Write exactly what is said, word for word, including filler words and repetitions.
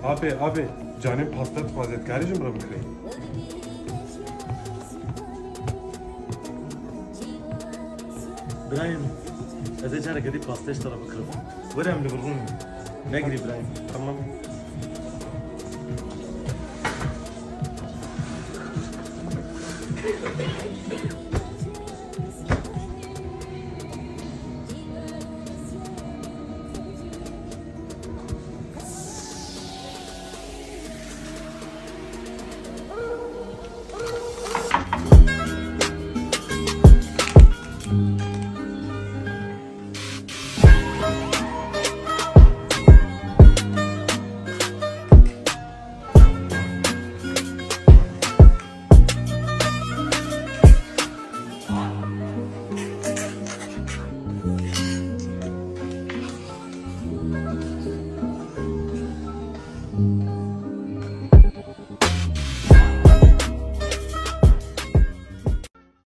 Abi, abi, canê pasta dixwaze, dikarî ji min re bikirî? Birayê min, ez ê careke dî pasteyê ji te re bikirim. Were em li vir rûnin. Negirî birayê min. Tamam.